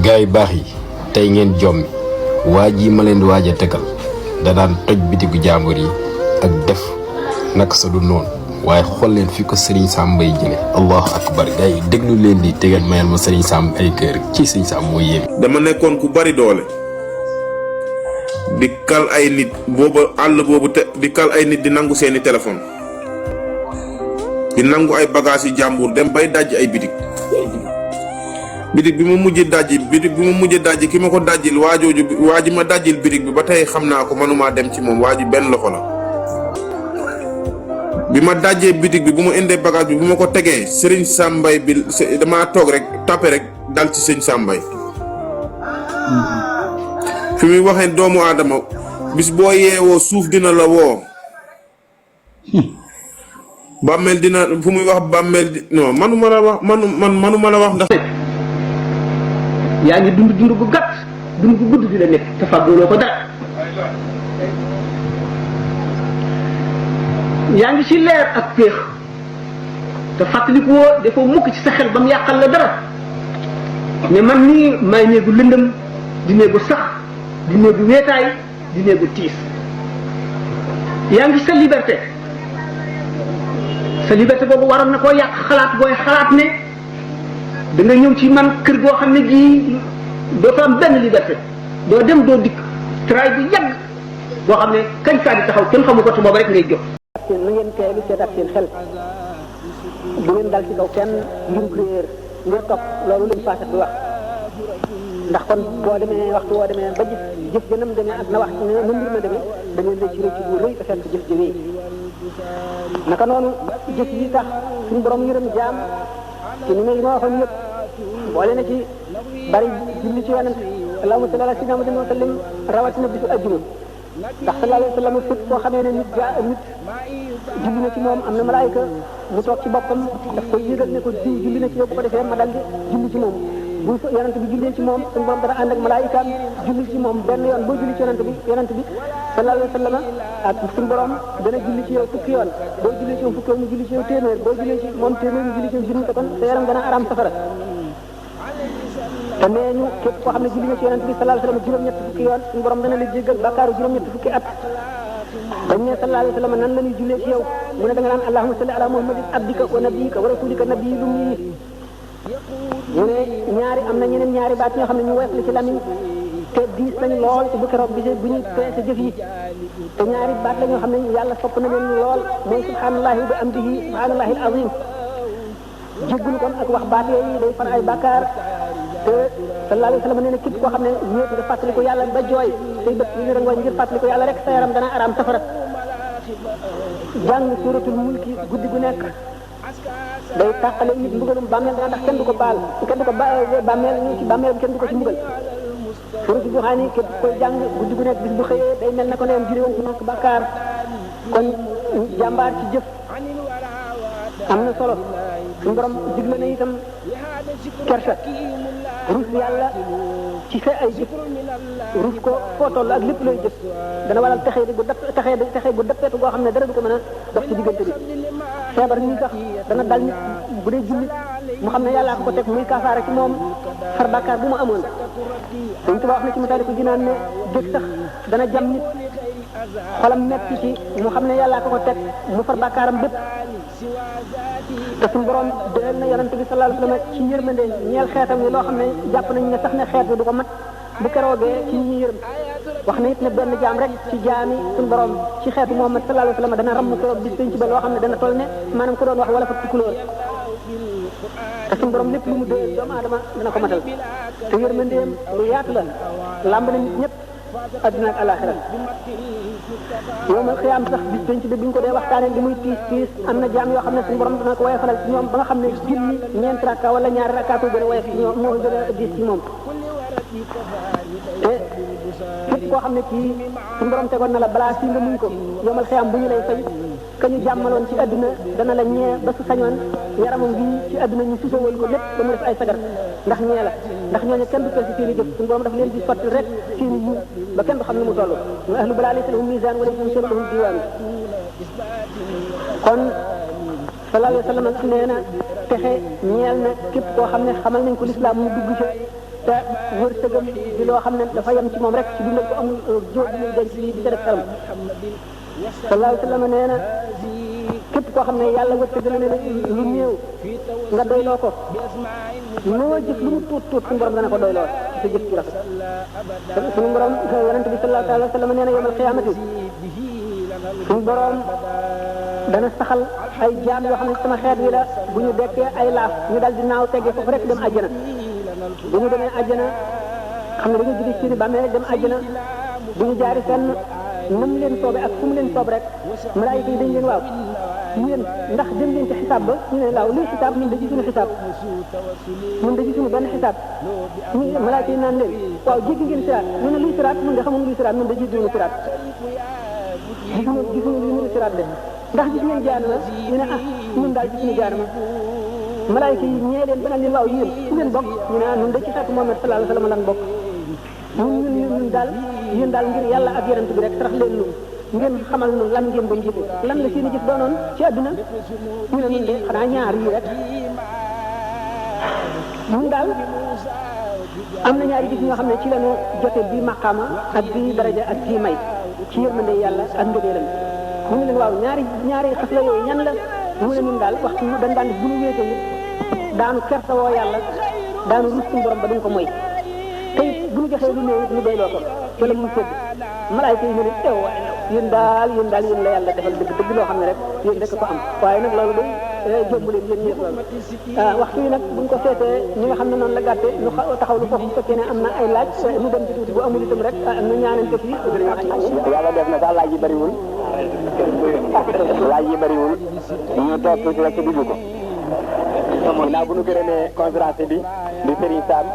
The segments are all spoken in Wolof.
gaay baax yi tey ngeen jommi waa ji ma leen di waaj a tegal da daan toj bitigu jàmbur yi ak def naka sa du noonu waaye xool leen fi ko Serigne Sam Mbaye jële allahu akbar gaay yi déglu leen di tegal mayal ma Serigne Sam ay kër ci Serigne Sam mooy yéeme. dama nekkoon ku bari doole di kal ay nit booba àll boobu te di kal ay nit di nangu seeni téléphone di nangu ay bagages yi jàmbur dem bay dajj ay bitig bi ma mujjee dajji ki ma ko dajjil waa ji ma dajjil bitig bi ba tey xam naa ko manuma dem ci moom waa ji benn loxo la. bi ma dajjee bitig bi bu ma indee bagage bi bu ma ko tegee Serigne Sam Mbaye bi damaa toog rek tàppe rek dal ci Serigne Sam Mbaye fi muy waxee doomu aadama bis boo yeewoo suuf dina la woo bàmmeel dina fu muy wax bàmmeel non manuma la wax ndax yaa ngi dund bu gàtt dund bu gudd di la nekk te fàgguloo ko dara yaa ngi ci leer ak péex te fàttaliku woo dafa mukk ci sa xel ba mu yàqal la dara ne man nii maay néegu lëndëm di néegu sax di néegu weetaay di néegu tiis yaa ngi sa liberté boobu waroon na koo yàq xalaat booy xalaat ne da nga ñëw ci man kër goo xam ne gii doo fa am benn liberté doo dem doo dikk tray bu yàgg boo xam ne kañ saa di taxaw kenn xamu ko te boobu rek ngay jóg. na ngeen teelu seetaat seen xel du ngeen dal ci kaw kenn ngir réer ngir topp loolu lañ faasat di wax ndax kon boo demee waxtu woo demee ba jëf gënam demee ak na wax na mbir ma demee da ngeen lay ci rëcc bu rëy te fekk jëf jëwee naka noonu jëf yi tax suñu borom yërëm jaam ci ni ma waxoon yëpp boole na ci bari julli ci yonent allahumma salli ala sayyidina Muhammad wa sallim rawatina bisu ajjuma ndax sallallahu alayhi wa sallam fépp foo xamee ne nit julli na ci moom am na malaayika mu toog ci boppam daf koy yëgal ne ko diw julli na ci yow bu ko defee ma dal di julli ci moom bu yonent bi jullee ci moom suñu borom dana ànd ak malaayikaam julli ci moom benn yoon boo julli ci yonent bi sallallahu alayhi wa sallam ak suñu borom dana julli ci yow fukki yoon boo jullee ci moom fukki yoon mu julli ci yow téeméer boo jullee ci moom téeméer mu julli ci yow junni te kon sa yaram dana araam safara te nee ñu képp koo xam ne julli nga ci yonent bi sallallahu alayhi wa sallam juróom-ñett fukki yoon suñu borom dana la jéggal bàkkaaru juróom-ñett fukki at dañ ne sallallahu alayhi wa sallam nan la ñuy jullee ci yow mu ne da nga naan allahumma salli ala muhammadin abdika wa nabiyika wa rasulika nabiyyi lummi ñu ne am na ñeneen ñaari baat ñoo xam ne ñu woyof la ci lamiñ te diis nañ lool ci bu keroog bi bu ñuy peese jëf yi te ñaari baat la ñoo xam ne yàlla sopp na leen lool mooy subhanallahi wa bihamdihi subhanallahi al-azim jéggul kon ak wax baat yooyu day far ay bàkkaar te sallallahu alayhi wa sallam nee na képp koo xam ne ñëpp nga fàttali ko yàlla ba jooy say bët yi rangooñ ngir fàttali ko yàlla rek sa yaram dana araam safara jàng suratul mulki guddi gu nekk day tàqale nit mbugalum bàmmeel dana tax kenn du ko baal bàmmeel ci bàmmeel kenn du ko ci mbugal suratul duxaani képp koy jàng guddi gu nekk bis bu xëyee day mel na ko neen jure woon ci nekk bàkkaar kon jàmbaar ci jëf am na solo suñu borom digle na itam kersa rus yàlla ci sa ay jëf rus ko foo toll ak lépp looy jëf dana waral texee bu dappeetu goo xam ne dara du ko mën a dox ci diggante bi feebar nii sax dana dal nit bu dee jullit mu xam ne yàllaa ko teg muy kaafaara ci moom far bàkkaar bu mu amoon dañ tuba wax na ci misaali ko jinaan ne jëf sax dana jam nit xolam metti ci mu xam ne yàllaa ko teg mu far bàkkaaram bépp te suñu borom doyal na yonente bi sallallahu alayhi wa sallam ci yërmande ñeel xeetam yi loo xam ne jàpp nañ ne sax ne xeet bi du ko mat bu keroogee ci ñi yërëm wax na it ne benn jaam rek ci jaami suñu borom ci xeetu Muhammad sallallahu alayhi wa sallam dana ramm keroog bis penc ba loo xam ne dana toll ne maanaam ku doon wax wala fa tukulóor te suñu borom lépp lu mu doyal doomu aadama dana ko matal te yërmandeem lu yaatu la làmb na nit ñëpp adduna ak alaxira yowmal xiyaam sax bis penc bi bu ñu ko dee waxtaanee li muy tiis am na jaam yoo xam ne suñu borom dana ko woyofalal ci ñoom ba nga xam ne julli ñeenti rakka wala ñaari rakka ko gën a woyof ci ñoom moo gën a diis ci moom te képp koo xam ne kii suñu borom tegoon na la balaa fii nga muñ ko yowmal xiyaam bu ñu lay fay ka ñu jàmmaloon ci adduna dana la ñee ba su sañoon yaramam bi ci adduna ñu susawal ko lépp ba mu def ay sagar ndax ñee la ndax ñooñu kenn du tol ci seen i jëf suñu borom daf leen di sotti rek seen i yiw ba kenn du xam ne mu toll ñu ahlu balaa laysa lahum misaan wala lahum seen lahum diwaan kon sallallahu alayhi wa sallam nee na texe ñeel na képp koo xam ne xamal nañ ko lislaam mu dugg ca te wërsëgam di loo xam ne dafa yem ci moom rek ci dundal ko amul jóor bi muy denc lii di ca def xelam sallallahu alayhi wa sallam nee na képp koo xam ne yàlla wërsëgal na lu néew nga doyloo ko loo jëf lu mu tuut tuut suñu borom dana ko doyloo ci sa jëf ci rafet suñu borom yonente bi sallallahu alayhi wa sallam nee na yawmal qiyaamati suñu borom dana saxal ay jaam yoo xam ne sama xeet wi la bu ñu dekkee ay laaf ñu dal di naaw teggee foofu rek dem àjjana bu ñu demee àjjana xam ne dañu jóge ci ni bàmmee rek dem àjjana bu ñu jaari fenn nam leen soobe ak fu mu leen soob rek malaayika yi dañ leen waaw yéen ndax dem leen ci xisaab ba ñu ne laaw luy xisaab ñun da gisuñu xisaab ñun da gisuñu benn xisaab ñu malaayika yi naan leen waaw jéggi ngeen siraat ñu ne luy siraat ñun de xamuñu luy siraat ñun da jéggiwuñu siraat gisuñu lu ñu siraat de ndax gis ngeen jaanama ñu ne ah ñun daal gisuñu jaanama malaayika yi ñee leen ba naan leen waaw yéen fu ngeen bokk ñu ne ah ñun da ci xeetu Muhammad sallallahu alayhi wa sallam lan bokk ñun daal yéen daal ngir yàlla ak yonent bi rek sarax leen lu ngeen xamal nu lan ngeen doon jëfe lan la seen i jëf doonoon ci àdduna ñu ne ñun de xanaa ñaar yi rek ñun daal am na ñaari jëf ñoo xam ne ci lañu jote bi maqaama ak bi daraja ak bii may ci yërmande yàlla ak ngëneelam mu ngi leen waaw ñaari xas la yooyu ñan la mu ne ñun daal waxtu dañ daan def bu ñu wéetee nit daanu kersawoo yàlla daanu rus suñu borom ba duñ ko moy te it bu ñu joxee lu néew it ñu doyloo ko te la muy sëdd malaayka yi ñu ne teew yéen daal yéen la yàlla defal dëgg loo xam ne rek yéen rek ko am waaye nag loolu day jomb leen yéen ñëpp loolu waxtu yi nag buñ ko seetee ñi nga xam ne noonu la gàtte ñu taxaw lu foofu bu fekkee ne am na ay laaj ñu dem ci tuuti bu amul itam rek am na ñaanante fii yàlla def na sax laaj yi bëriwul ñu toog tuuti rek ci digg ko ginnaaw bu ñu gërëmee conférence bi di Serigne Sam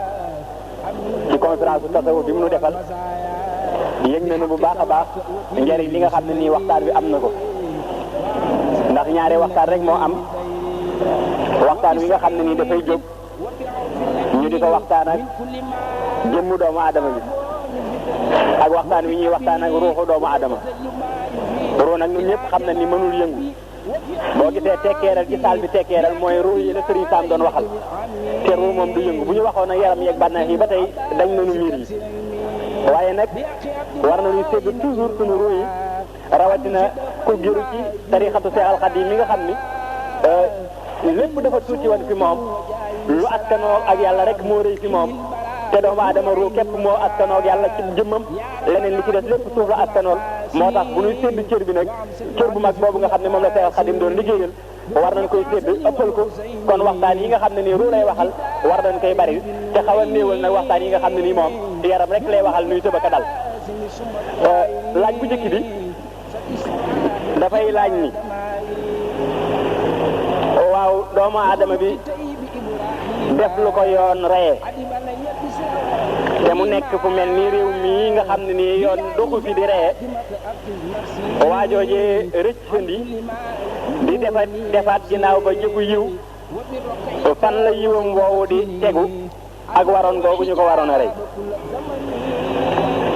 ci conférence bu tasawuf bi mu nu defal yëg nañu bu baax a baax njëriñ li nga xam ne nii waxtaan bi am na ko ndax ñaari waxtaan rek moo am waxtaan wi nga xam ne nii dafay jóg ñu di ko waxtaan ak jëmmu doomu aadama bi ak waxtaan wi ñuy waxtaan ak ruuxu doomu aadama ruu nag ñun ñëpp xam na ni mënul yëngu boo gisee tekkeeral ci saal bi tekkeeral mooy ruu yi la Serigne Sam doon waxal te ruu moom du yëngu bu ñu waxoon ak yaram yeeg bànneex yi ba tey dañ nañu miir yi waaye nag war nañu sédd toujours suñu ruu yi rawatina ku gëru ci tarixatu Seex al Xadiim mi nga xam ni lépp dafa tuuti woon fi moom lu askanoo ak yàlla rek moo rëy fi moom te doomu aadama ruu képp moo askanoo ak yàlla ci jëmmam leneen li ci des lépp suuf la askanool moo tax bu ñuy sédd cër bi nag cër bu mag boobu nga xam ne moom la Seex al Xadiim doon liggéeyal war nañ koy sédd ëppal ko kon waxtaan yi nga xam ne nii ruu lay waxal war nañ koy bari te xaw a néewal nag waxtaan yi nga xam ne nii moom yaram rek lay waxal nuy tëbaka dal laaj bu njëkk bi dafay laaj ni waaw doomu aadama bi def lu ko yoon reye te mu nekk fu mel ni réew mii nga xam ne nii yoon doxu fi di reye waajoojee rëccandi di defaat ginnaaw ba jëfu yiw fan la yiwam woowu di tegu ak waroon googu ñu ko waroon a rey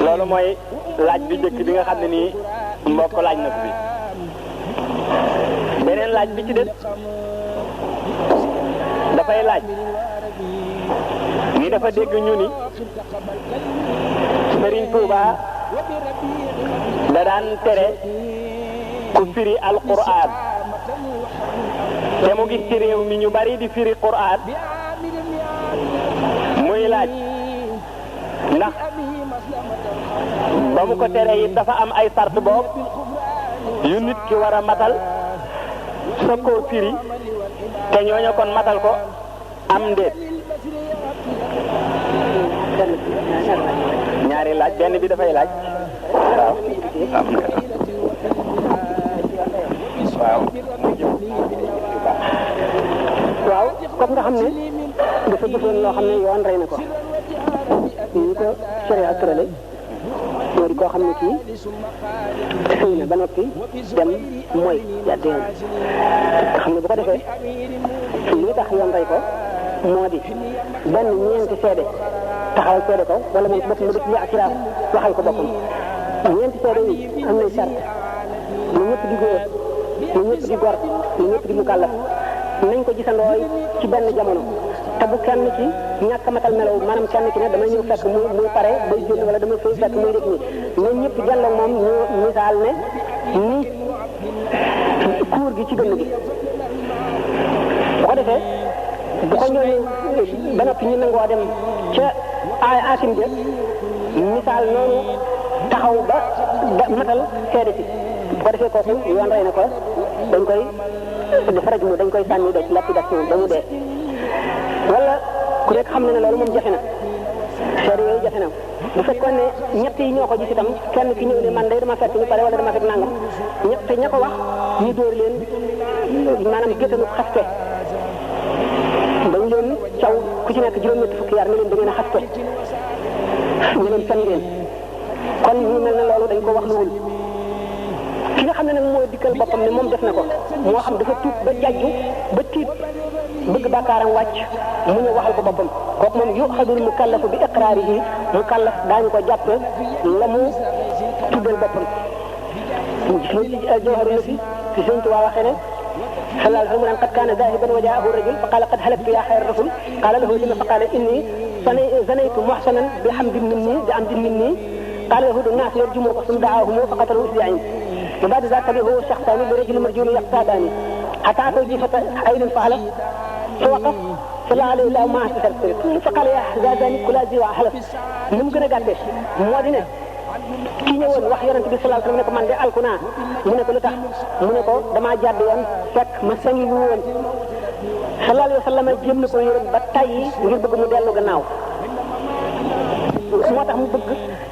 loolu mooy laaj bi njëkk bi nga xam ne nii mbokk laaj na ko bi beneen laaj bi ci des dafay laaj ni dafa dégg ñu ni Serigne Touba da daan tere ku firi alquran te mu gis ci réew mi ñu bari di firi quran muy laaj ndax ba mu ko tere yi dafa am ay sart boobu yu nit ki war a matal sa koo firi te ñooñu kon matal ko am ndéet ñaari laaj benn bi dafay laaj waaw comme nga xam ne dafa jëfoon loo xam ne yoon rey na ko ñu ko sharia tërale moo di koo xam ne kii xëy na ba noppi dem mooy yàtte yoon nga xam ne bu ko defee li tax yoon rey ko moo di benn ñeenti seede taxawal seede ko wala moom bopp mu def li akiraaf waxal ko boppam ñeenti seede yi am nay sart lu ñëpp di góor lu ñëpp di gor lu ñëpp di mukallaf nañ ko gisandoo ci benn jamono te bu kenn ci ñàkk matal melaw maanaam kenn ci ne dama ñëw fekk muy pare bay jënd wala dama fay fekk muy def nii ñun ñëpp jàlloo moom ñu misaal ne ni kuur gi ci gënn gi bu ko defee bu ko ñëwee ba noppi ñu nangoo dem ca ay asim ja misaal noonu taxaw ba matal seede ci bu ko defee kooku yoon rey na ko dañ koy faraj mu dañ koy sànni doj lapidation ba mu dee wala ku nekk xam na ne loolu moom jafe na seede yooyu jafe na bu fekkoon ne ñett yi ñoo ko gis itam kenn ki ñëw ne man day dama fekk ñu pare wala dama fekk nangam ñett ña ko wax ñu dóor leen maanaam géttanu xaste dañ leen caw ku ci nekk juróom-ñetti fukki yar ne leen da ngeen a xaste ñu leen fen ngeen kon ñu mel ne loolu dañ ko wax luwul ki nga xam ne nag moo dikkal boppam ne moom def na ko moo xam dafa tuub ba jajju ba tiit bëgg bàkkaaram wàcc mu ñëw waxal ko boppam kooku moom yuxadul mukallafu bi iqraarihi mukallaf daañu ko jàppe la mu tuddal boppam ci jawharu nafi fi Sëñ Tuubaa waxee ne sallallahu alayhi wa sallam qad kaana zaahiban wa jaahu rajul fa qaala qad halaktu yaa xayra rasul qaala lahu lima fa qaala inni zanaytu muhsanan bi hamdin minni qaala yahuudu naas yarjumuka summa da'aahum fa qataluhu isbi'in wa ba'da zaalika tabi'ahu shakhsaani li rajulin marjuulin yaqtadaani حتى أتوا جيفة عين فعلت فوقف صلى عليه الله ما أستثر فقال يا زادني كل ذي وحلف نمكن قال به مودينه ki ñëwoon wax yonent bi sallallahu alayhi wasallam ne ko man de alku naa mu ne ko lu tax mu ne ko damaa jàdd yoon fekk ma sañu lu woon sallallahu alayhi wasallam jéem na ko yërëm ba tayyi ngir bëgg mu dellu gannaaw moo tax mu bëgg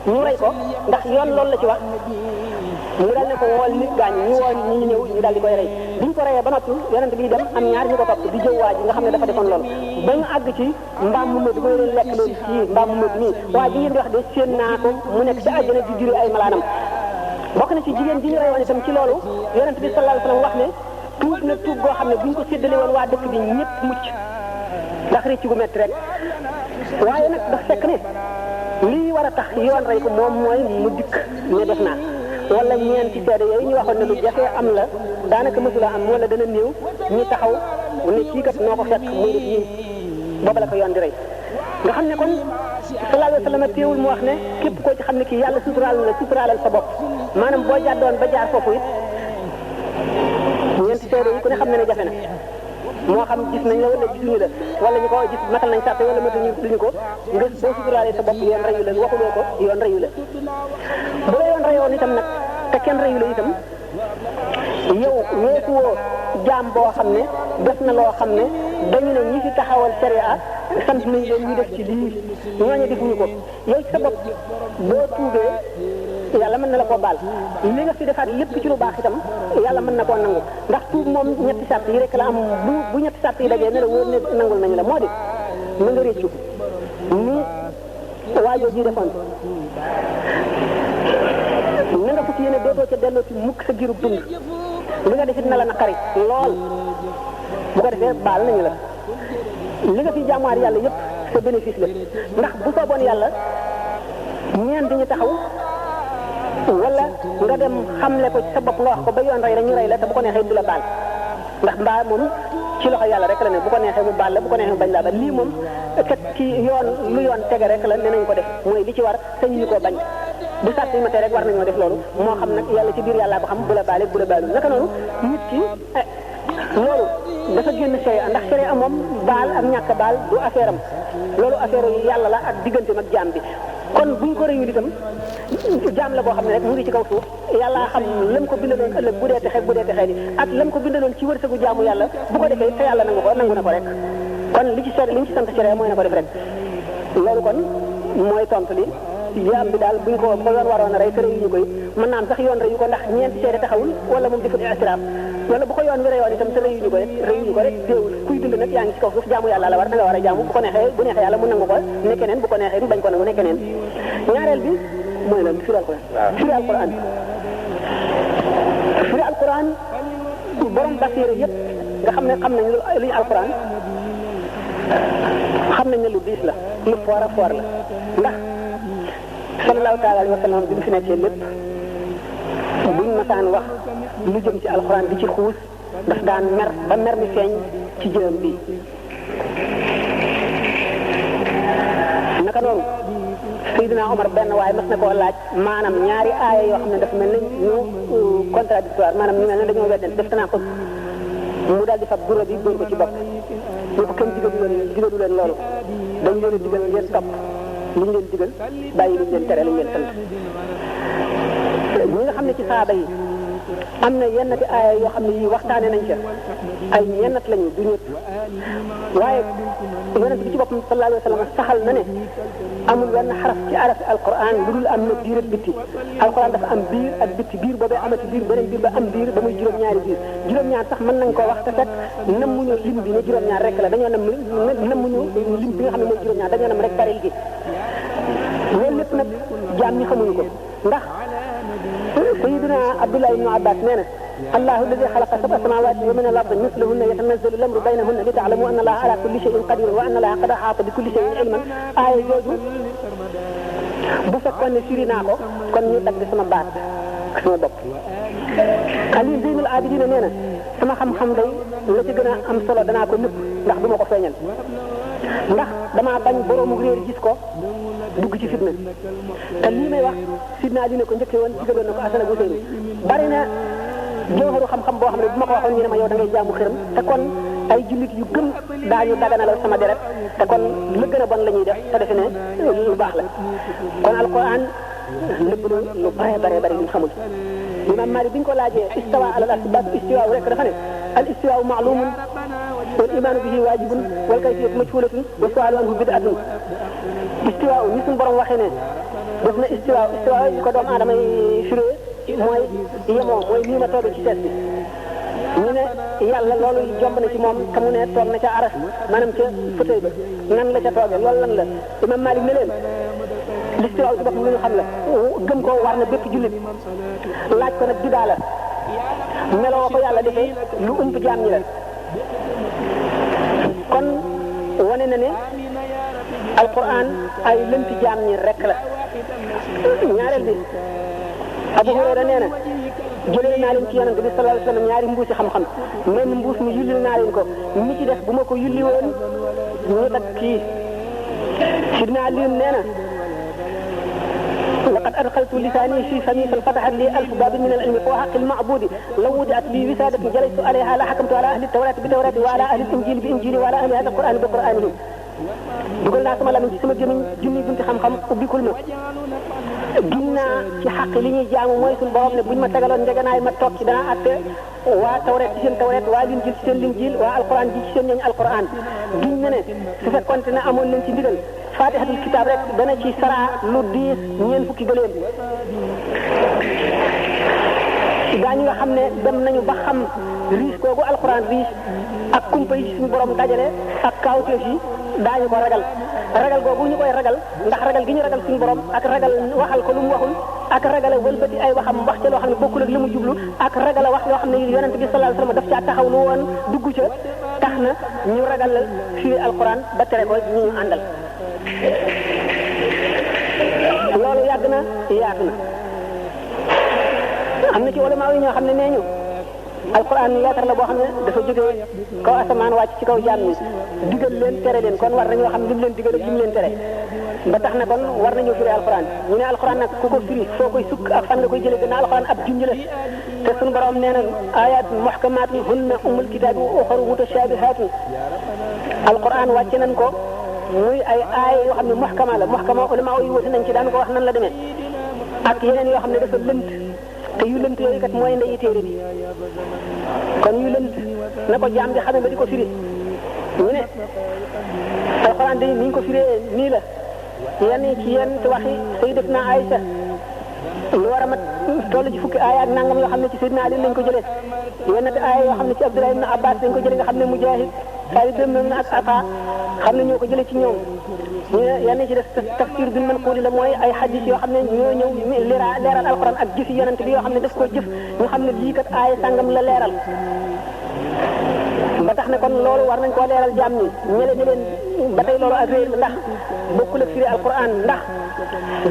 ñu rey ko ndax yoon loolu la ci wax mu dal ne ko wool nit gaañ ñu woon ñi ñëw ñu daal di koy rey biñ ko reyee ba noppi yonent bi dem am ñaar ñu ko topp di jëw waa ji nga xam ne dafa defoon loolu ba ñu àgg ci mbaam mu mëdd mooy leen lekk loolu ci mbaam mu mëdd nii waa ji ngeen di wax de séen naa ko mu nekk ci àjjana di diri ay malaanam bokk na ci jigéen ji ñu reyoon itam ci loolu yonent bi sallallahu alayhi wasallam wax ne tuub na tuub goo xam ne buñ ko séddale woon waa dëkk bi ñëpp mucc ndax rëcc gu métti rek waaye nag dafa fekk ne lii war a tax yoon rey ko moom mooy mu dikk ne def naa wala ñeenti seede yooyu ñu waxoon ne lu jafe am la daanaka mësula am wala dana néew ñi taxaw ne kii kat noo ko fekk muy def yii booba la ko yoon di rey nga xam ne kon sallallahu alayhi wa sallam teewul mu wax ne képp koo ci xam ne kii yàlla suturaalal sa bopp maanaam boo jàddoon ba jaar foofu it ñeenti seede yi ku ne xam ne ne jafe na moo xam gis nañ la wala gisuñu la wala ñu ko gis matal nañ sàppe wala matañu duñu ko nga boo suturaalee sa bopp yoon reyu la waxuloo ko yoon reyu la bu la yoon reyoon itam nag te kenn reyu la itam yow weesuwoo jaam boo xam ne def na loo xam ne dañu ne ñi fi taxawal sharia sant nañ leen ñu def ci lii ñooñu defuñu ko yow ci sa bopp boo tuubee yàlla mën na la koo baal li nga fi defaat lépp ci lu baax itam yàlla mën na koo nangu ndax tuub moom ñetti sart yi rek la am bu ñetti sart yi dajee ne la wóor ne nangul nañu la moo di na nga réccu ni waajoo ji defoon na nga fukk yéene dootoo ca delloo ci mukk sa giirub dund li nga defit na la naqari lool bu ko defee baal nañu la li nga fi jaamuwaat yàlla yëpp sa bénéfice la ndax bu sooboon yàlla ñeent ñu taxaw wala nga dem xamle ko ci sa bopp nga wax ko ba yoon rey la ñu rey la te bu ko neexee du la baal ndax mbaa moom ci loxo yàlla rek la ne bu ko neexee mu baal la bu ko neexee mu bañ laa baal lii moom kat ci yoon lu yoon tege rek la ne nañ ko def mooy li ci war sañu ñu koo bañ bu sàtt yi ma tee rek war nañoo def loolu moo xam nag yàlla ci biir yàlla ba xam bu la baale bu la baalul naka noonu nit ki loolu dafa génn sharia ndax sharia moom baal ak ñàkk baal du affaire am loolu affaire yàlla la ak digganteem ak jaam bi kon buñ ko réyul itam jaam la boo xam ne rek mu ngi ci kaw suuf yàlla xam lam ko bindaloon ëllëg bu dee texe di ak lam ko bindaloon ci wërsëgu jaamu yàlla bu ko defee te yàlla nangu na ko rek kon li ci ci sant sharia mooy na ko def rek loolu kon mooy tontu li jaam bi daal buñ ko yoon waroon a rey te réyuñu ko it mën naa am sax yoon reyu ko ndax ñeenti seede taxawul wala moom deful istiraam wala bu ko yoon wi reyoon itam te réyuñu ko rek teewul kuy dund nag yaa ngi ci kaw suuf jaamu yàlla la war da nga war a jaamu bu ko neexee bu neexee yàlla mu nangu ko ne keneen bu ko neexee mu bañ ko nangu ne keneen ñaareel bi mooy lan firi alquran firi alquran borom basiira yëpp nga xam ne xam nañ lu ñu alquran xam nañ ne lu diis la lu foor la ndax sallallahu taala alayhi wa sallam bi mu fi nekkee lépp buñ masaan wax lu jëm ci alxuraan di ci xuus daf daan mer ba mer mi feeñ ci jëm bi naka noonu Seydina Omar benn waaye mas na koo laaj maanaam ñaari aaya yoo xam ne dafa mel ne ñu contradictoire maanaam ñu mel ne dañoo weddante def tanaa ko mu daal di fab guro bi dóor ko ci bopp ñu ko kenn digalu leen loolu dañ leen a digal ngeen topp li ñu leen digal bàyyi li ñu leen tere li ñu leen sant ñi nga xam ne ci saaba yi am na yenn ti aaya yoo xam ne yii waxtaane nañ ca ay ñennat lañu du ñëpp waaye yonent bi ci boppam sallallahu alayhi wa sallam saxal na ne amul wenn xaraf ci arafi alquran lu dul am na biir ak bitti alquran dafa am biir ak bitti biir boobee amati biir beneen biir ba am biir ba muy juróom-ñaari biir juróom-ñaar sax mën nañ koo wax te fekk nammuñu lim bi ne juróom-ñaar rek la dañoo nammuñu lim bi nga xam ne mooy juróom-ñaar dañoo nam rek baril gi loolu lépp nag jaam ñi xamuñu ko ndax Sayyidina Abdullah ibn Abbas nee na Allahu alladi xalaqa sab'a samawati wa min al-ardi mislahunna yatanazzalu al-amru baynahunna li ta'lamu anna Allaha ala kulli shay'in qadir wa anna Allaha qad ahata bi kulli shay'in ilman aaya jooju bu fekkoon ne firi naa ko kon ñu dagg sama baat sama bopp Ali Zeynul Abidin nee na sama xam-xam day la ci gën a am solo danaa ko nëbb ndax du ma ko feeñal ndax damaa bañ boroomu réer gis ko dugg ci fitna te lii may wax sidna Ali ne ko njëkkee woon digaloon na ko Asan ak Useynu bari na jawharu xam-xam boo xam ne bu ma ko waxoon ñu ne ma yow da ngay jaamu xërëm te kon ay jullit yu gëm daañu daganalal sama deret te kon la gën a bon la ñuy def te defe ne lu baax la kon alquran lépp lu bare lu xamul imam Malik bi ñu ko laajee istawa alal arsi baatu istiwa rek dafa ne al istiwa ma'lumun wal imaanu bihi waajibun wal kayfiyatu majhulatun wa su'aalu anhu bid'atun istiwa ni suñu borom waxee ne def na istiwa yi ko doomu aadama yi firee mooy yemoo mooy nii ma toogee ci seet bi ñu ne yàlla loolu jomb na ci moom te mu ne toog na ca aras maanaam ca fauteuil ba nan la ca toogee loolu lan la imam Malik ne leen l'istiwa ci boppam lu ñu xam la gëm ko war na bépp jullit laaj ko nag bidaa la meloo ko yàlla defee lu ump jaam ñi la kon wane na ne alquran ay lënti jaam ñi rek la ñaareel bi Abu Hurayra nee na jëlee naa leen ci yonent bi sallallahu alayhi wa sallam ñaari mbuusi xam-xam menn mbuus mi yullil naa leen ko mi ci def bu ma ko yulli woon ñu tak kii sidna Ali nee na لقد أدخلت لساني في فمي فانفتحت لي ألف باب من العلم وحق المعبود لو وضعت لي وسادة جلست عليها لا حكمت على أهل التوراة بتوراتي وعلى أهل الإنجيل بإنجيلي وعلى أهل هذا القرآن بقرآنهم dugal naa sama lamiñ ci sama gémmiñ junni bunti xam-xam ubbikul ma gin naa ci xaq li ñuy jaamu mooy suñu borom ne buñ ma tegaloon njeganaay ma toog ci danaa atte waa tawret ci seen tawret waa linjil ci seen linjil waa alquran ji ci seen ñooñ alquran giñ na ne su fekkonte ne amoon leen ci ndigal fatihatul kitab rek dana ci sara lu diis ñeen fukki gëléem gaañu nga xam ne dem nañu ba xam riis koogu alquran riis ak kumpa yi suñu borom dajale ak kaawteef yi daañu ko ragal googu ñu koy ragal ndax ragal gi ñu ragal suñu borom ak ragal waxal ko lu mu waxul ak ragal wëlbati ay waxam wax ca loo xam ne bokkul ak li mu jublu ak ragal wax loo xam ne yonent bi sallallahu alayhi wasallam daf caa taxaw lu woon dugg ca tax na ñu ragal fii alquran ba tere ko ñu àndal loolu yàgg na yaatu na am na ci ulama yi ñoo xam ne nee ñu alquran leetar la boo xam ne dafa jógee kaw asamaan wàcc ci kaw jaam ñi digal leen tere leen kon war nañoo xam lim leen digal ak lim leen tere ba tax na kon war nañoo firi alquran ñu ne alquran nag ku ko firi foo koy sukk ak fan nga koy jëlee gannaaw alquran ab junj la te sunu borom nee na ayat muhkamatun hunna ummul kitaabi wa uxaru mutashabihatun alquran wàcce nañ ko muy ay aay yoo xam ne muhkama la muhkama ulama yi wati nañ ci daan ko wax nan la demee ak yeneen yoo xam ne dafa lënt te yu lënt yooyu kat mooy ndeyi téere bi kon yu lënt na ko jaam di xamee ba di ko firi ñu ne alxuraan de ni ñu ko firee nii la yenn ci yenn waxi Sayyidatuna Aïcha lu war a mat toll ci fukki aaya ak nangam yoo xam ne ci Sayyidina Ali lañ ko jëlee yenn aaya yoo xam ne ci Abdullah ibn Abbas lañ ko jëlee nga xam ne Mujahid Saïd ibn ak Ata xam ne ñoo ko jëlee ci ñoom ñu ne yenn ci def tafsir bi manquuli la mooy ay hadith yoo xam ne ñoo ñëw leeral alquran ak jëfi yonent bi yoo xam ne daf koo jëf ñu xam ne lii kat aaya sàngam la leeral ba tax ne kon loolu war nañ koo leeral jaam ñi ñele ne leen ba tey loolu ak réer ndax bokkul ak firi alquran ndax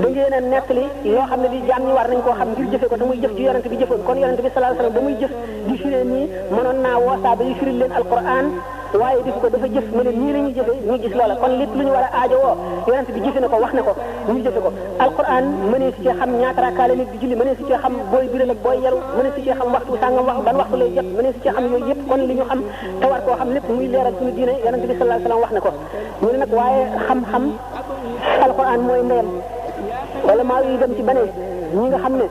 da ngeen a nettali yoo xam ne li jaam ñi war nañ koo xam ngir jëfe ko te muy jëf ci yonent bi jëfoon kon yonent bi sallallahu alayhi wasallam ba muy jëf di firee nii mënoon naa woo saaba yi firil leen alquran waaye defu ko dafa jëf ne leen nii la ñuy jëfe ñu gis loola kon lépp lu ñu war a aajowoo yonent bi jëfe na ko wax na ko ñu jëfe ko alquran mënee si cee xam ñaata rakkaa la nit di julli mënee si cee xam booy biral ak booy yaru mënee si cee xam waxtu sàngam wax ban waxtu lay jot mënee si cee xam yooyu yëpp kon li ñu xam te war koo xam lépp muy leeral suñu diine yonent bi sallallahu alayhi wasallam wax na ko ñu ne nag waaye xam-xam alquran mooy ndeyam wala maa yi dem ci banee ñi nga xam ne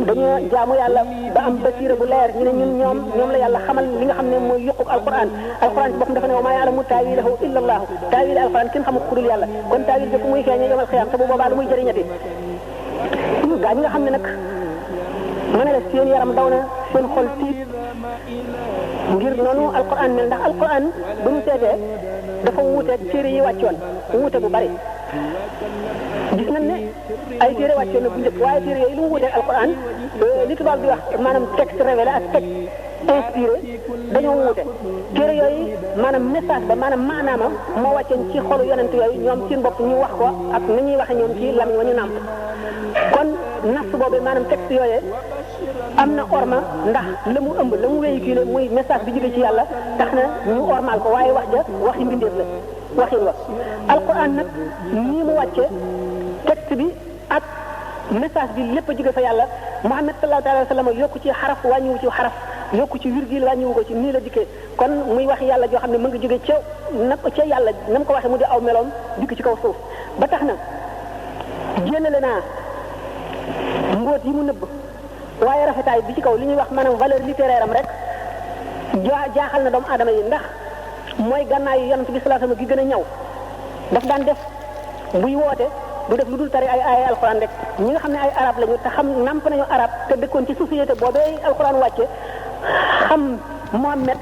dañoo jaamu yàlla ba am basiira bu leer ñu ne ñoom la yàlla xamal li nga xam ne mooy yuquk alquran alquran ci boppam dafa ne wa maa ya'lamu taawilahu illa allah taawil alquran kenn xamul ku dul yàlla kon taawil bi fu muy feeñee yomal xiyaam te bu boobaa lu muy jëriñati gaa ñi nga xam ne nag mën na la seen yaram daw na seen xol tiit ngir noonu alquran mel ndax alquran bu ñu seetee dafa wuuteeg téere yi wàccoon wuute bu bari gis nañ ne ay téere wàccoon na bu njëkk waaye téere yooyu lu mu wuuteeg alquran li tubaab di wax maanaam texte révélé ak texte inspiré dañoo wuute téere yooyu maanaam message ba maanaam maanaama moo wàcceen ci xolu yonent yooyu ñoom seen bopp ñu wax ko ak ni ñuy waxe ñoom ci lam wa ñu nàmp kon nas boobu maanaam texte yooyu am na orma ndax la mu ëmb la mu véhiculé muy message bi jóge ci yàlla tax na ñu ormal ko waaye wax ja waxi mbindeef la waxin wa alquran nag nii mu wàcce texte bi ak message bi lépp a jóge fa yàlla Muhammad sallallahu alayhi wa sallam yokku ci xaraf wàññiwu ci xaraf yokku ci virgule wàññiwu ko ci nii la dikkee kon muy wax yàlla joo xam ne mu ngi jóge ca yàlla na mu ko waxee mu di aw meloom dikk ci kaw suuf ba tax na jénnale naa mbóot yi mu nëbb waaye rafetaay bi ci kaw li ñuy wax maanaam valeur littéraire am rek jaaxal na doomu aadama yi ndax mooy gànnaayu yonent bi sallallahu alayhi wasallam gi gën a ñaw daf daan def buy woote du def lu dul tari ay alxuraan rek ñi nga xam ne ay arab lañu te xam namp nañu arab te dëkkoon ci société boobee alxuraan wàcce xam Muhammad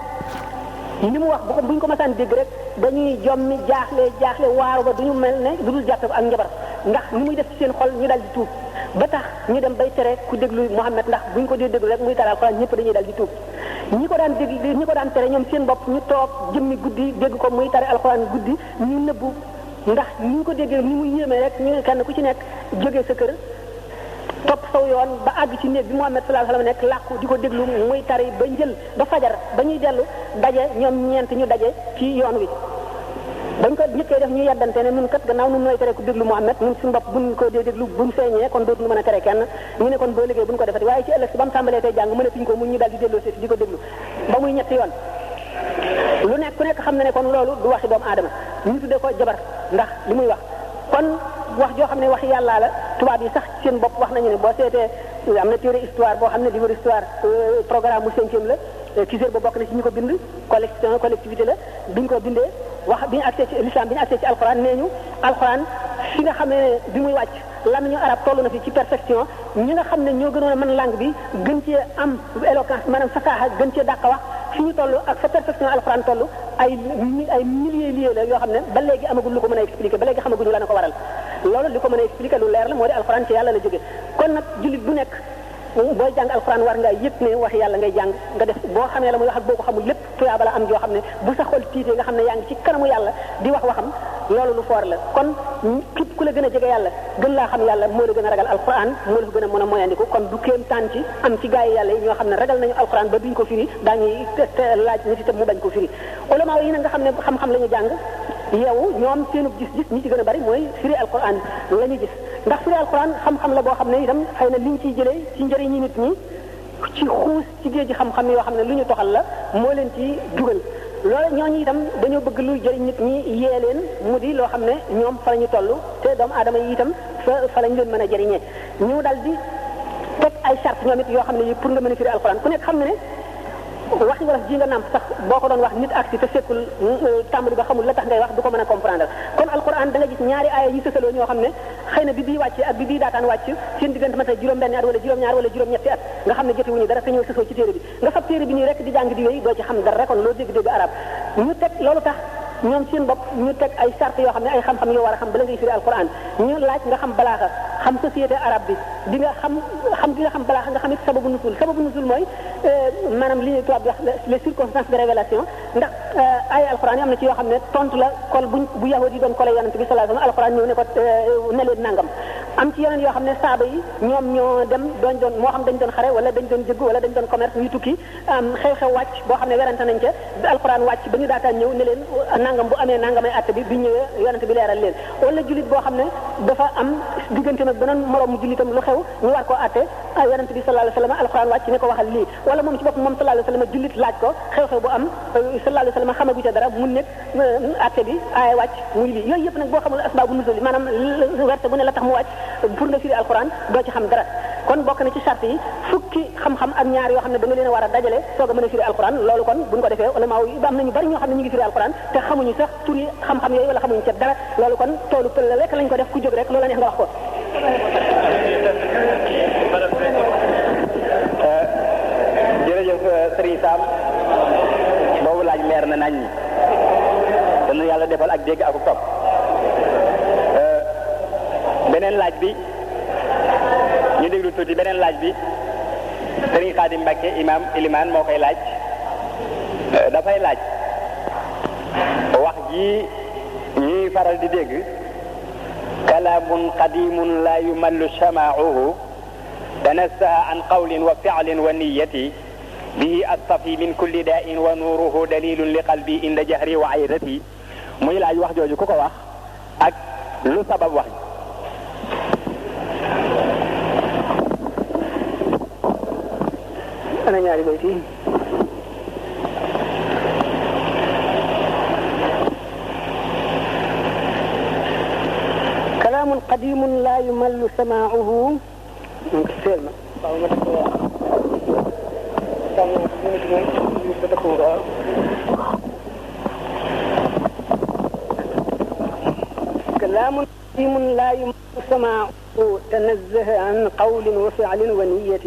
li mu wax buñ ko masaan dégg rek dañuy jommi jaaxle waaru ba duñu mel ne du dul jàppe ak njabar ndax ni muy def ci seen xol ñu dal di tuub ba tax ñu dem bay tere ku déglu Muhammad ndax buñ ko dee déglu rek muy tari alxuraan ñëpp dañuy dal di tuub ñi ko daan tere ñoom seen bopp ñu toog jëmmi guddi dégg ko muy tari alxuraan guddi ñu nëbbu ndax ni ñu ko déggee ni muy yéemee rek ñu kenn ku ci nekk jógee sa kër topp saw yoon ba àgg ci néeg bi Muhammad sallallahu alayhi wasallam nekk làqu di ko déglu muy tari ba njël ba fajar ba ñuy dellu daje ñoom ñeent ñu daje ci yoon wi bañ ko njëkkee def ñu yeddante ne nun kat gannaaw nun nooy tere ku déglu Muhammad nun suñu bopp buñ ko dee déglu buñ feeñee kon dootuñu mën a tere kenn ñu ne kon boo liggéey buñ ko defati waaye ci ëllëg si ba mu tàmbalee tey jàng mën a fiñ ko mun ñu daal di delloo seeti di ko déglu ba muy ñetti yoon lu nekk ku nekk xam na ne kon loolu du waxi doomu aadama ñu tuddee ko jabar ndax li muy wax kon wax joo xam ne waxi yàllaa la tubaab yi sax seen bopp wax nañu ne boo seetee am na téere histoire boo xam ne livre histoire programme mu 5e la Kiser ba bokk na ci ñi ko bind collectivité la biñ ko bindee wax bi ñu accès ci l'islam bi ñu accès ci alxuraan nee ñu alxuraan fi nga xam ne bi muy wàcc làmmiñu arab toll na fi ci perfection ñi nga xam ne ñoo gënoon a mën langue bi gën cee am éloquence maanaam fasaaxa gën cee dàq wax fi ñu toll ak sa perfection alxuraan toll ay milliers la yoo xam ne ba léegi amagul lu ko mën a expliquer ba léegi xamaguñu la na ko waral loolu li ko mën a expliquer lu leer la moo di alxuraan ci yàlla la jóge kon nag jullit bu nekk booy jàng alxuraan war nga yëg ne wax yàlla ngay jàng nga def boo xamee la muy wax ak boo ko xamul lépp tuyaaba la am joo xam ne bu sa xol tiitee nga xam ne yaa ngi ci kanamu yàlla di wax waxam loolu lu foor la kon képp ku la gën a jege yàlla gën laa xam yàlla moo la gën a ragal alxuraan moo la gën a mën a moyandiku kon du kéem taan ci am ci gaa yi yàlla yi ñoo xam ne ragal nañu alxuraan ba duñ ko firi daañuy laaj nit itam mu bañ ko firi ulama yi nag nga xam ne xam-xam la ñu jàng yow ñoom seenu gis-gis ñi ci gën a bari mooy firi alquran la ñu gis ndax firi alquran xam-xam la boo xam ne itam xëy na liñ ciy jëlee ci njëriñi nit ñi ci xuus ci géej gi xam-xam yoo xam ne lu ñu toxal la moo leen ci dugal loolu ñooñu itam dañoo bëgg luy jëriñ nit ñi yee leen mu di loo xam ne ñoom fa la ñu toll te doomu aadama yi itam fa lañ leen mën a jëriñee ñu dal di teg ay charte ñoom it yoo xam ne yi pour nga mën a firi alquran ku nekk xam ne waxi wolof ji nga nàmp sax boo ko doon wax nit ak si te fekkul tàmbali ba xamul la tax ngay wax du ko mën a comprendre kon alquran da nga gis ñaari aaya yi sësaloo ñoo xam ne xëy na bi bii wàcce ak bi bii daataan wàcc seen diggante mat na juróom-benni at wala juróom-ñaar wala juróom-ñetti at nga xam ne jotewuñu dara te ñëw sësoo ci téere bi nga fab téere bi nii rek di jàng di wéy doo ci xam dara kon loo dégg-dégg arab ñu teg loolu tax ñoom seen bopp ñu teg ay charte yoo xam ne ay xam-xam yoo war a xam bala ngay firi alquran ñu laaj nga xam balaaxa xam société arabe bi di nga xam balaaxa nga xam it sababu nusul mooy maanaam li ñuy tubaab di wax les circonstances de révélation ndax ay alquran yi am na ci yoo xam ne tontu la kol bu yahudi yi doon kole yonent bi sallallahu alayhi wasallam alquran ñëw ne ko ne leen nangam am ci yeneen yoo xam ne saaba yi ñoom ñoo dem doon moo xam dañ doon xare wala dañ doon jëgg wala dañ doon commerce ñu tukki xew-xew wàcc boo xam ne werante nañ ca alquran wàcc ba ñu daataan ñëw ne leen nangam bu amee nangamay àtte bi ñëwee yonente bi leeral leen wala jullit boo xam ne dafa am diggante nag beneen moroomu jullitam lu xew ñu war koo àtte yonente bi sallallahu alayhi wasallam alquran wàcc ne ko waxal lii wala moom ci bopp moom sallallahu alayhi wasallam jullit laaj ko xew-xew bu am sallallahu alayhi wasallam xamagu ca dara mu nekk àtte bi aaya wàcc muy lii yooyu yëpp nag boo xamul asbaabu nuzul maanaam werte bu ne la tax mu wàcc pour nga firi alquran doo ci xam dara kon bokk na ci charte yi fukki xam-xam ak ñaar yoo xam ne da nga leen a war a dajale soog a mën a firi alquran loolu kon buñ ko defee ulama yi am nañu bari ñoo xam ne ñu ngi firi alquran te xamuñu sax turi xam-xam yooyu wala xamuñu ca dara loolu kon toolu pël la rek lañ ko def ku jóg rek loola neex nga wax ko jërëjëf Serigne Sam boobu laaj leer na nañ ñi dana yàlla defal ak dégg ak topp beneen laaj bi ñu déglu tuuti beneen laaj bi Serigne Khadim Mbacke imam iliman moo koy laaj dafay laaj wax ji ñuy faral di dégg kalaamun qadimun la yumallu shama'uhu tanassaha an qawlin wa fi'lin wa niyyati bihi astafi min kulli da'in wa nuruhu dalilun li qalbi inda jahri wa ayrati muy laaj wax jooju ku ko wax ak lu sabab wax ana ñaari bayt yi kalaamun qadimun la yumallu sama'uhu كلام قديم لا يمل سماعه تنزه عن قول وفعل ونية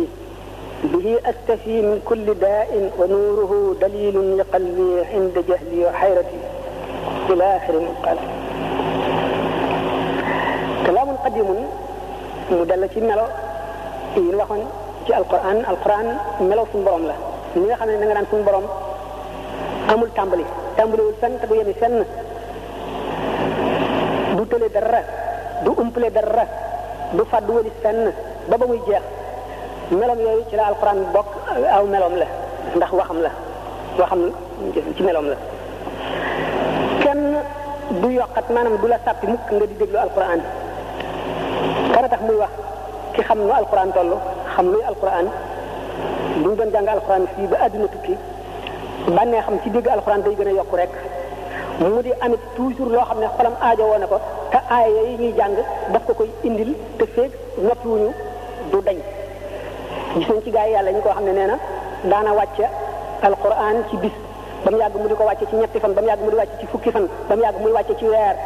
به أستفي من كل داء ونوره دليل لقلبي عند جهلي وحيرتي إلى آخر قال كلام قديم مدلة ملو yi ñu waxoon ci alquran melaw suñu borom la ni nga xam ne da nga naan suñu borom amul tàmbaliwul fenn te du yemi fenn du tële dara du umpale dara du fàddu wali fenn ba muy jeex melom yooyu ci la alquran bokk aw melom la ndax waxam ci melom la kenn du yokkat maanaam du la sàppi mukk nga di déglu alquran kana tax muy wax ki xam nu alquran toll xam luy alquran bu ñu doon jàng alquran fii ba àdduna tukki bànnee xam ci dégg alquran day gën a yokku rek mu di amit toujours loo xam ne xolam aajo woon na ko te aaya yi ñuy jàng daf ko koy indil te feeg noppiwuñu du dañ gis nañ ci gaa yi yàlla ñu ko xam ne nee na daana wàcce alquran ci bis ba mu yàgg mu di ko wàcce ci ñetti fan ba mu yàgg mu di wàcce ci fukki fan ba mu yàgg muy wàcce ci weer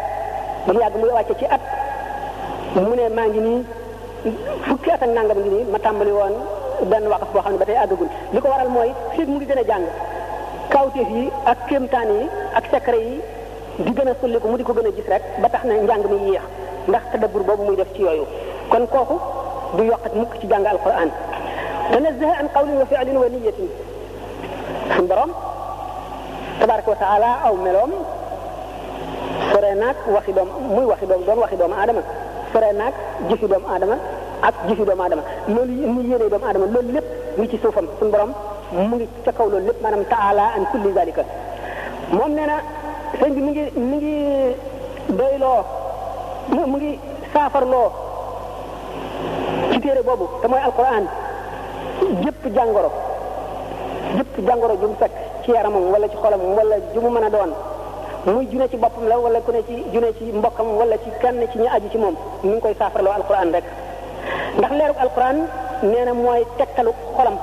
ba mu yàgg muy wàcce ci at mu ne maa ngi nii fukki at ak nangam ngi nii ma tàmbali woon benn waqaf boo xam ne ba tey àggagul li ko waral mooy feeg mu ngi gën a jàng kawteef yi ak kéemtaan yi ak secret yi di gën a sulli ko mu di ko gën a gis rek ba tax na njàng mi yéex ndax tadabbur boobu muy def ci yooyu kon kooku du yokkat mukk ci jàng alquran tanazzaha an qawlin wa fi'lin wa niyyatin suñu borom tabaraka wa taala aw meloom sore naag waxi doom muy waxi doom doon waxi doomu aadama sore naag jëfi doomu aadama ak jëfi doomu aadama loolu mu yéene doomu aadama loolu lépp ngi ci suufam suñu borom mu ngi ca kaw loolu lépp maanaam taala an kulli zalika moom nee na sëñ bi mi ngi doyloo mu ngi saafarloo ci téere boobu te mooy alquran jëpp jàngoro ju mu fekk ci yaramam wala ci xolam wala ju mu mën a doon muy june ci boppam la wala ku ne ci june ci mbokkam wala ci kenn ci ñu aju ci moom mi ngi koy saafarloo alquran rek ndax leerug alquran nee na mooy tegtalu xolam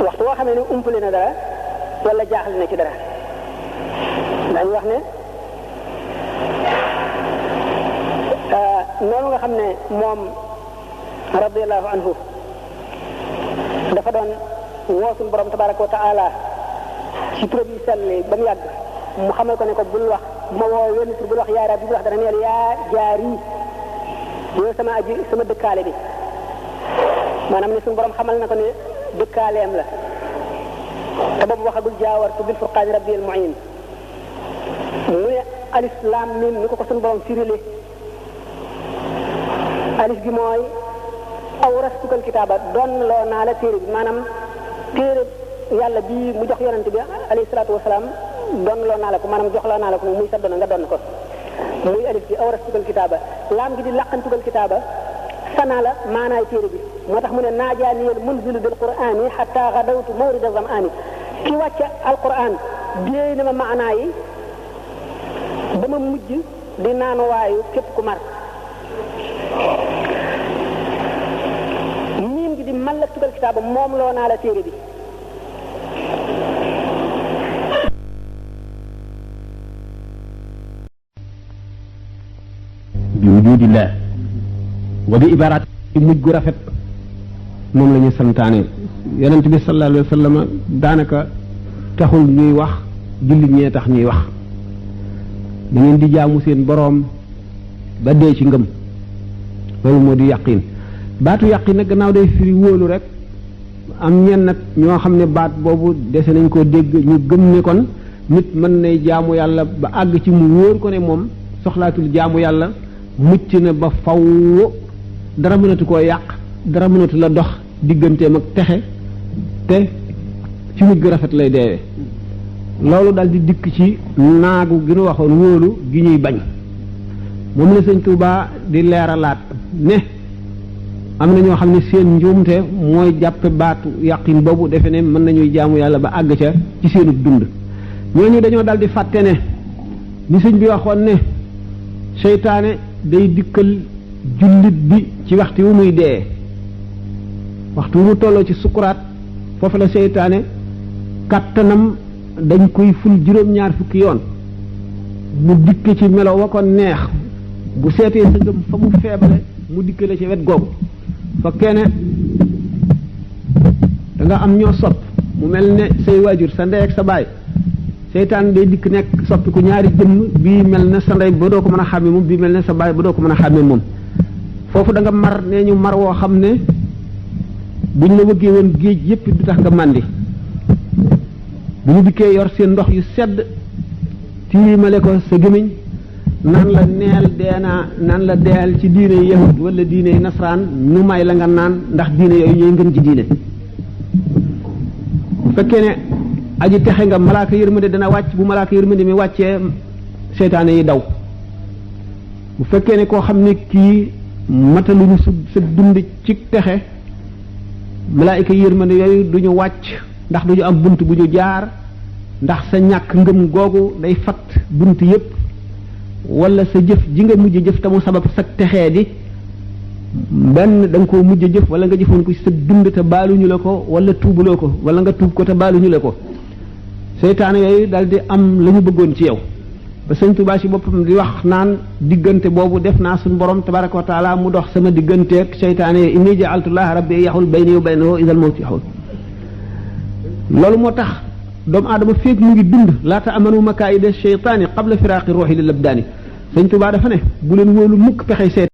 waxtu woo xamee ne umpale na dara wala jaaxle na ci dara dañu wax ne noonu nga xam ne moom radiyallahu anhu dafa doon woosul borom tabaraka wa taala ci turam yi sell ba mu yàgg mu xamal ko ne ko bul wax bu ma woo wenn tur bul wax yaa rabbi bul wax dara neel yaa jaari yow sama dëkkaale bi maanaam ne suñu borom xamal na ko ne dëkkaaleem la te boobu waxagul jaawartu bil furqaani rabbil muin mu ne alif laam mim ni ko suñu borom firile alif gi mooy awrastukal kitaaba doon loo naa la téere bi maanaam téere yàlla bii mu jox yonent bi alayhi salaatu wasalaam doon loo naa la ko maanaam jox loo naa la ko muy sa doon nga doon ko muy alif gi awrastukal kitaaba laam gi di laqantukal kitaaba sanaa la maanaay téere bi moo tax mu ne naajaaniyal munzilu bil qur'aani hatta gadawtu mawrida zam'aani ki wàcce alquran déey na ma maanaa yi dama mujj di naan waayu képp ku mar miim gi di mallaktukal kitaaba moom loo naa la téere bi bi wujudillah wa bi ibarat mujj gu rafet moom la ñu santaane yonent bi sallallahu alayhi wa sallam daanaka taxul ñuy wax jullit ñee tax ñuy wax da ngeen di jaamu seen boroom ba dee ci ngëm loolu moo di yàqin baatu yàqin nag gannaaw day firi wóolu rek am ñenn nag ñoo xam ne baat boobu dese nañ koo dégg ñu gëm ne kon nit mën nay jaamu yàlla ba àgg ci mu wóor ko ne moom soxlaatul jaamu yàlla mucc na ba faw dara mënatu koo yàq dara mënatu la dox digganteem ak texe te ci mujj gu rafet lay deewee loolu daal di dikk ci naagu gi nu waxoon wóolu gi ñuy bañ moom la sëñ Tuubaa di leeralaat ne am na ñoo xam ne seen njuumte mooy jàppe baatu yàqin boobu defe ne mën nañuy jaamu yàlla ba àgg ca ci seenu dund ñooñu dañoo daal di fàtte ne ni sëñ bi waxoon ne seytaane day dikkal jullit bi ci waxtu wu muy dee waxtu wu mu tolloo ci sukuraat foofu la seytaane kàttanam dañ koy ful juróom-ñaar fukki yoon mu dikk ci melo wa ko neex bu seetee sa ngëm fa mu feebale mu dikkale ci wet googu fa kenn da nga am ñoo sopp mu mel ne say waajur sa ndey ak sa baay seytaan day dikk nekk soppiku ñaari jëmm bii mel ne sa ndey ba doo ko mën a xàmme moom bii mel ne sa baay ba doo ko mën a xàmme moom foofu da nga mar nee ñu mar woo xam ne buñ la wëggee woon géej yépp du tax nga màndi bu ñu dikkee yor seen ndox yu sedd tiimale ko sa gémmiñ naan la neel deenaa naan la deel ci diine yahud wala diine nasraan ñu may la nga naan ndax diine yooyu ñooy ngën ci diine bu fekkee ne aji texe nga malaaka yërmande dana wàcc bu malaaka yërmande mi wàccee seytaane yi daw bu fekkee ne koo xam ne kii mataluñu sa dund ci texe malaayika yërmande yooyu du ñu wàcc ndax du ñu am bunt bu ñu jaar ndax sa ñàkk ngëm googu day fat bunt yépp wala sa jëf ji nga mujj jëf te mu sabab sa texee di benn da nga koo mujj jëf wala nga jëfoon ko ci sa dund te baaluñu la ko wala tuubuloo ko wala nga tuub ko te baaluñu la ko seytaane yooyu daal di am la ñu bëggoon ci yow ba sëñ Tuubaa ci boppam di wax naan diggante boobu def naa suñu borom tabaraka wa taala mu dox sama digganteeg seytaane yi inni ja'altullaha rabbi yaxul bayni wa baynahu idal mawt yaxul loolu moo tax doomu aadama féeg mu ngi dund laata amanu makaayida seytaani qabla firaaqi ruuxi lil abdaani sëñ Tuubaa dafa ne bu leen wóolu mukk pexey